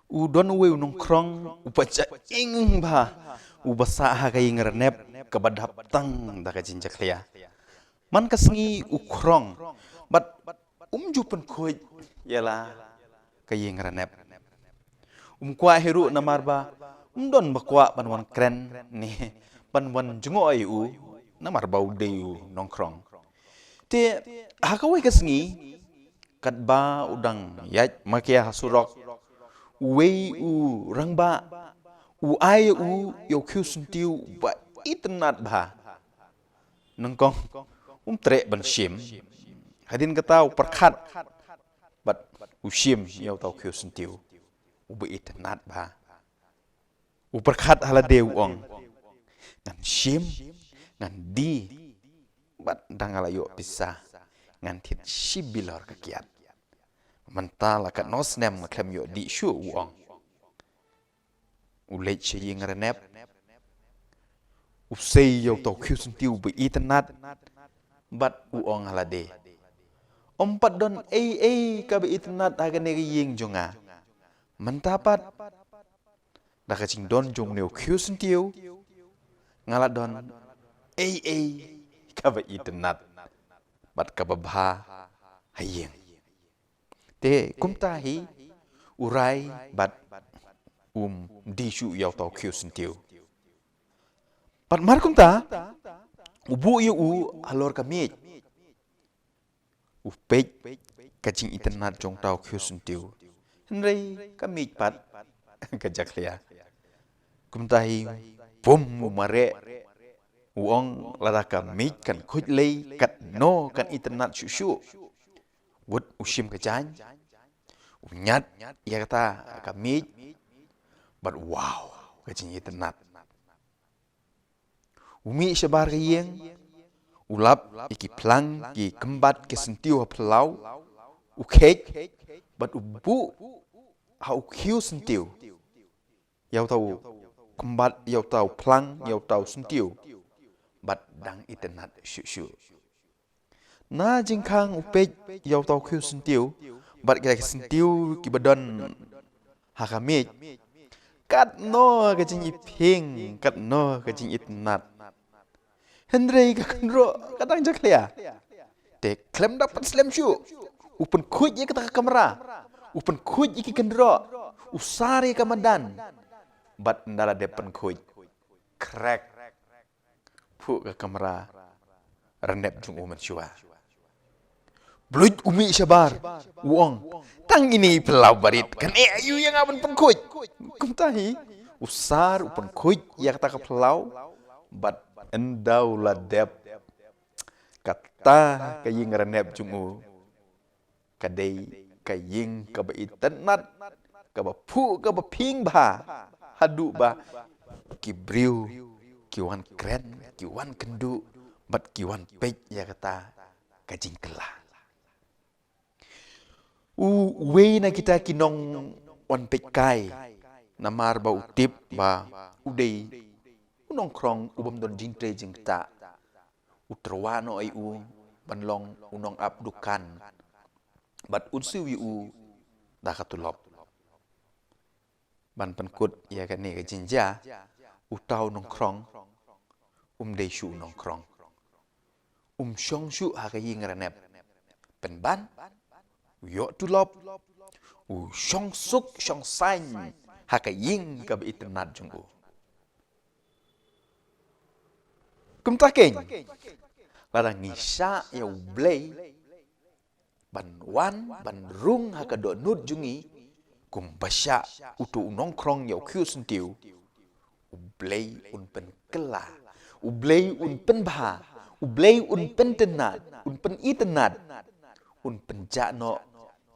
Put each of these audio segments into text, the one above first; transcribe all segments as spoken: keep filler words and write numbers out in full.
U don uwei u nongkhrong uba ja ing bha, uba sah ha ka ïing ranep kaba dap tang da ka jingjakhlia. Man ka sngi u khrong bad um ju pynkhuid ïa la ka ïing ranep. Um kwah hi ruh namar ba um don ba kwah ban wan kren ne ban wan jngoh ïa u namar ba u dei u nongkhrong. Te ha kawei ka sngi katba u dang ïaid makia ha surok, uwei u rangbah u ai ïa u ïa u khiew syntiew ba itynnat bha. Nyngkong um treh ban shim. Hadien kata u pyrkhat bad u shim ïa uta u khiew syntiew uba itynnat bha. U pyrkhat ha lade u ong, ngan shim, ngan die, bad da nga la ïoh pisa ngan thied shi bilor ka kiad. Mynta la katno snem nga khlem ïoh die shuh, u ong. U leit sha ïing ranep, u sei ïa uta u khiew syntiew ba itynnat bad u ong ha lade, ym pat don ei ei kaba itynnat ha kane ka ïing jong nga. Mynta pat da ka jingdon jong une u khiew syntiew nga la don ei ei kaba itynnat bad kaba bha ha ïing. Te kumta hi u rai bad um die shuh ïa uta u khiew syntiew. Bad mar kumta u buh ïa u halor ka miej. U peit ka jingitynnat jong uta u khiew syntiew, hynrei ka miej pat ka jakhlia. Kumta hi bum u mareh, u ong, lada ka miej kan khuid lei katno kan itynnat shuh shuh. Wut u shim ka jaiñ, u ñiad ïa kata ka miej bad wow, ka jingitynnat. U mih shabar ka ïing, u lap ïa ki phlang, ki kymbat, ki syntiew ha phyllaw, u kheit bad u buh ha u khiew syntiew ïa uta u kymbat, ïa uta u phlang, ïa uta u syntiew bad dang itynnat shuh shuh. Na jingkhang u peit ïa uta u khiew syntiew bad kita ki syntiew kiba don ha ka miej, katno ka jingiphieng, katno ka jingitynnat. Hynrei ka kynroh ka dang jakhlia. Te khlem da pat slem shuh, u pynkhuid ïa kata ka kamra, u pynkhuid ïa ki kynroh, u sar ïa ka madan bad ynda la dep pynkhuid, krek phuh ka kamra ranep jong u mynshuwa. Bluit u mih shabar, u ong, tang ine i phyllaw barit kan eh aïu ïa nga ban pynkhuid. Kumta hi u sar, u pynkhuid ïa kata ka phyllaw bad ynda u la dep, kata ka ïing ranep jong u ka dei ka ïing kaba itynnat, kaba phuh, kaba phieng bha, haduh ba ki briew ki wan kren, ki wan kynduh bad ki wan peit ïa kata ka jingkylla. U, uwei na kita ki nongwan peit kai, namar ba u tip ba u dei u nongkhrong u bym don jingtrei jingktah, u tyrwa noh ïa u ban long u nongap dukan bad un siew ïa u da ka tulop. Ban pynkut ïa kane ka jingjia, uta u nongkhrong um dei shuh u nongkhrong, um shong shuh ha ka ïing ranep. Pynban u ïoh tulop, u shong suk shong saiñ ha ka ïing kaba itynnat jong u. Kumta keiñ, lada ngi shah ïa U Blei ban wan ban rung ha ka dohnud jong ngi, kumba shah uto u nongkhrong ïa u khiew syntiew, U Blei un pynkylla, U Blei un pynbha, U Blei un pyntynnat, un pynitynnat, un pynjah noh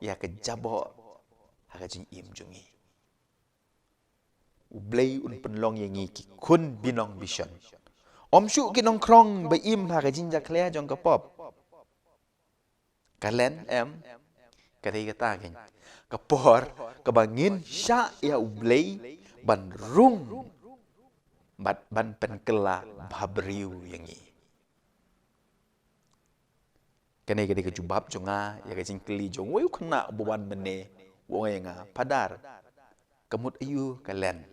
ïa ka jaboh ha ka jingim jong ngi. U Blei un pynlong ïa ngi ki khun binong bishon, ym shuh ki nongkhrong ba im ha ka jingjakhlia jong ka pop. Ka len em, ka dei kata keiñ ka por kaba ngin shah ïa U Blei ban rung bad ban pynkylla bhabriew ïa ngi. Kane ka dei ka jubab jong nga ïa ka jingkylli jong uwei u khynnah uba wan mynne, u ong ïa nga, Phadar, Ka mut aïu ka Lent?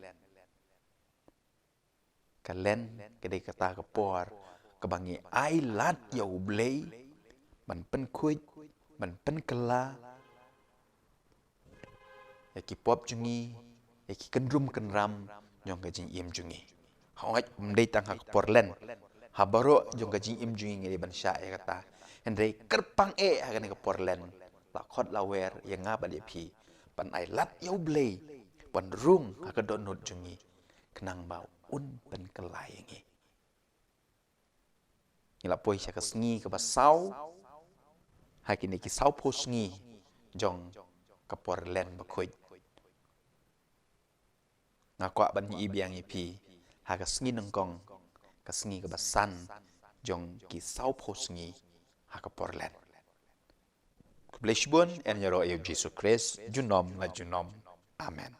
Ka Lent ka dei kata ka por kaba ngi ai lad ïa U Blei ban pynkhuid, ban pynkylla ïa ki pop jong ngi, ïa ki kyndrum kynram jong ka jingim jong ngi. Hooid, ym dei tang ha ka por Lent, ha baroh jong ka jingim jong ngi ngi dei ban shah ïa kata. Hynrei kyrpang eh ha kane ka por Lent, la khot la wer ïa nga bad ïa phi ban ai lad ïa U Blei ban rung ha ka dohnud jong ngi, khnang ba un pynkylla ïa ngi. Ngi la poi sha ka sngi kaba saw ha kine ki sawphew sngi jong ka por Lent bakhuid. Nga kwah ban ïa biang ïa phi ha ka sngi nyngkong, ka sngi kaba san jong ki sawphew sngi ha ka por Lent. Khublei shibun, yn ïaroh ïa U Jisu Khrist junom la junom. Amen.